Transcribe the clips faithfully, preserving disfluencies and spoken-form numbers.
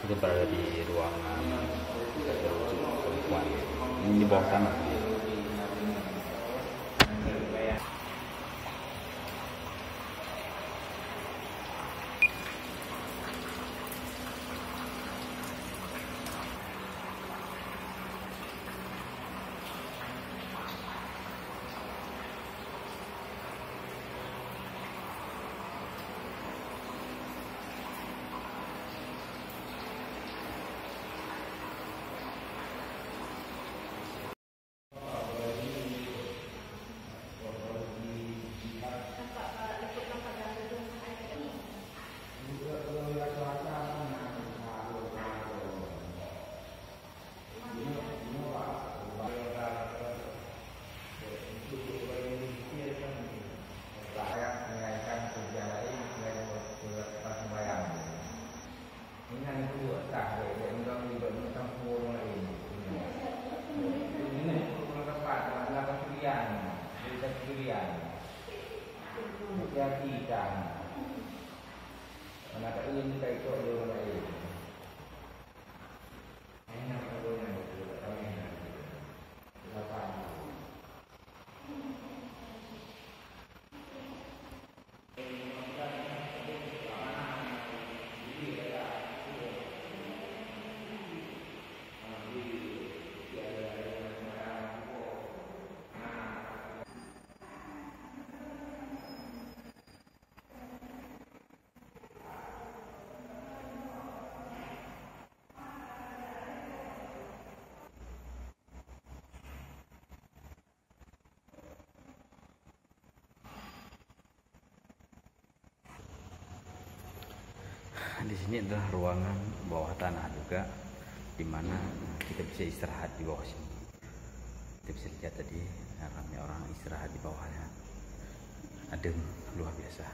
Kita berada di ruangan untuk perempuan. Ini di bawah tanah. Di sini adalah ruangan bawah tanah juga, di mana kita bisa istirahat di bawah sini. Kita bisa lihat tadi, ramai orang istirahat di bawahnya. Adem luar biasa.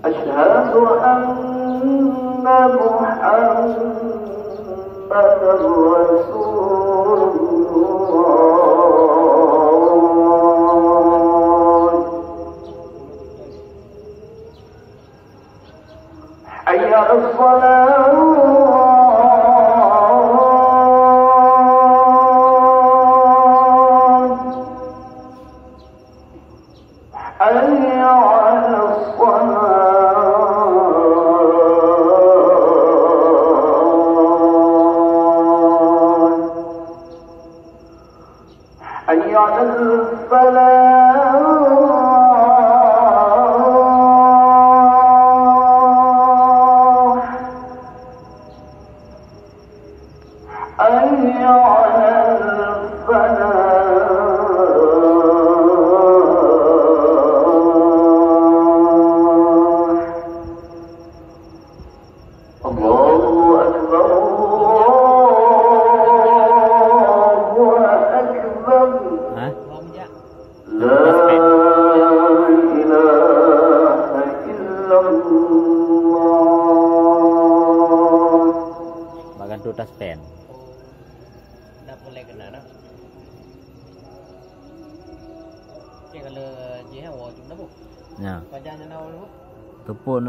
أشهد أن محمدا رسول الله. حي على الصلاة. حي على الصلاة. Bak gantung taspen. Dah mulai kena dah. Okey, kalau jih, eh, wah, cuma dah, Bu. Ya. Pajan je nak, Bu. Tepuk.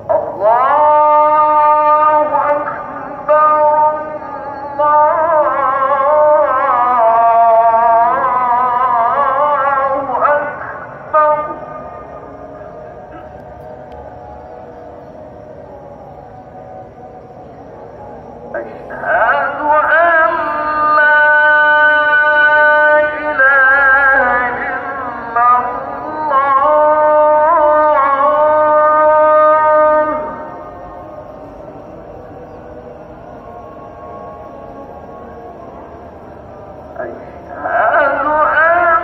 الله أكبر، الله أكبر. أشهد أن لا إله إلا الله. أشهد أن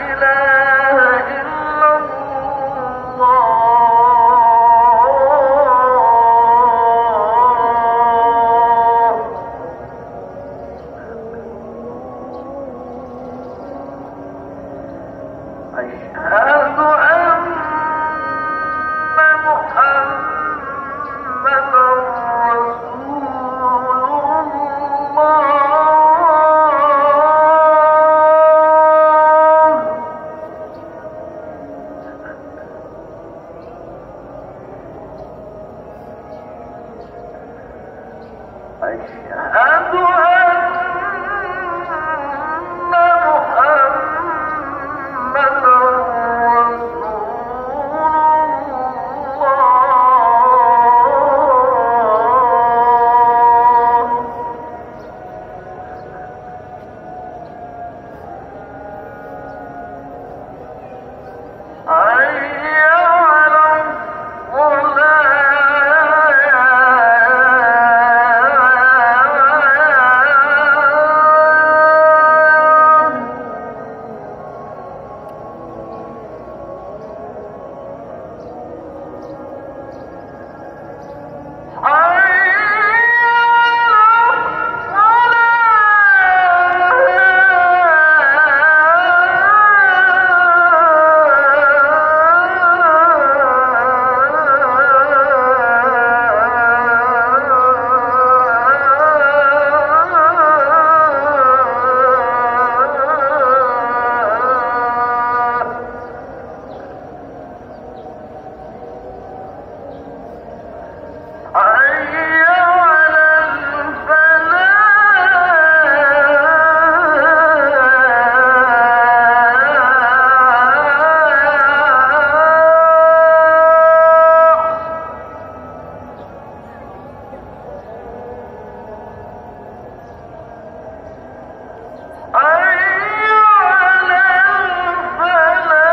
لا إله إلا الله. أشهد أن محمدا رسول الله. أشهد أن محمدا رسول الله. حي على الصلاة. حي على الفلاح. حي على الفلاح.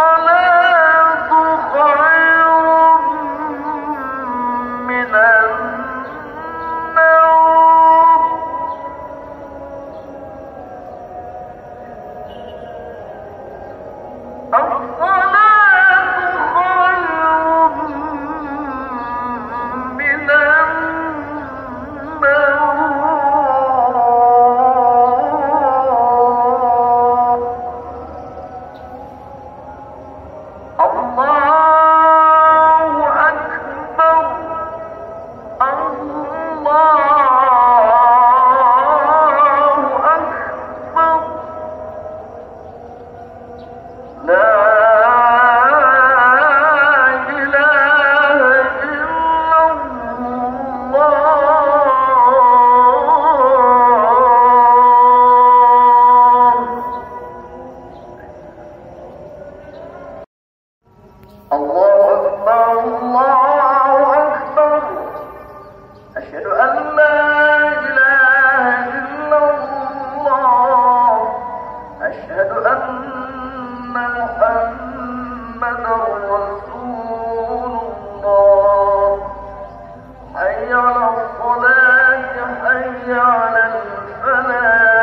الصلاة خير من النوم. الصلاة خير من النوم. الله أكبر. الله أكبر. لا إله إلا الله. الله أكبر، الله أكبر. أشهد أن لا إله إلا الله. أشهد أن محمدا رسول الله. حي على الصلاة، حي على الفلاح.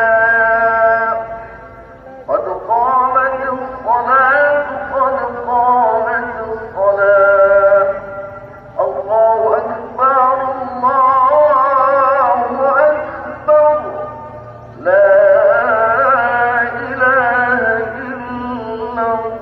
قد قامت الصلاة، قد قامت الصلاة. الله أكبر، الله أكبر. لا إله إلا الله.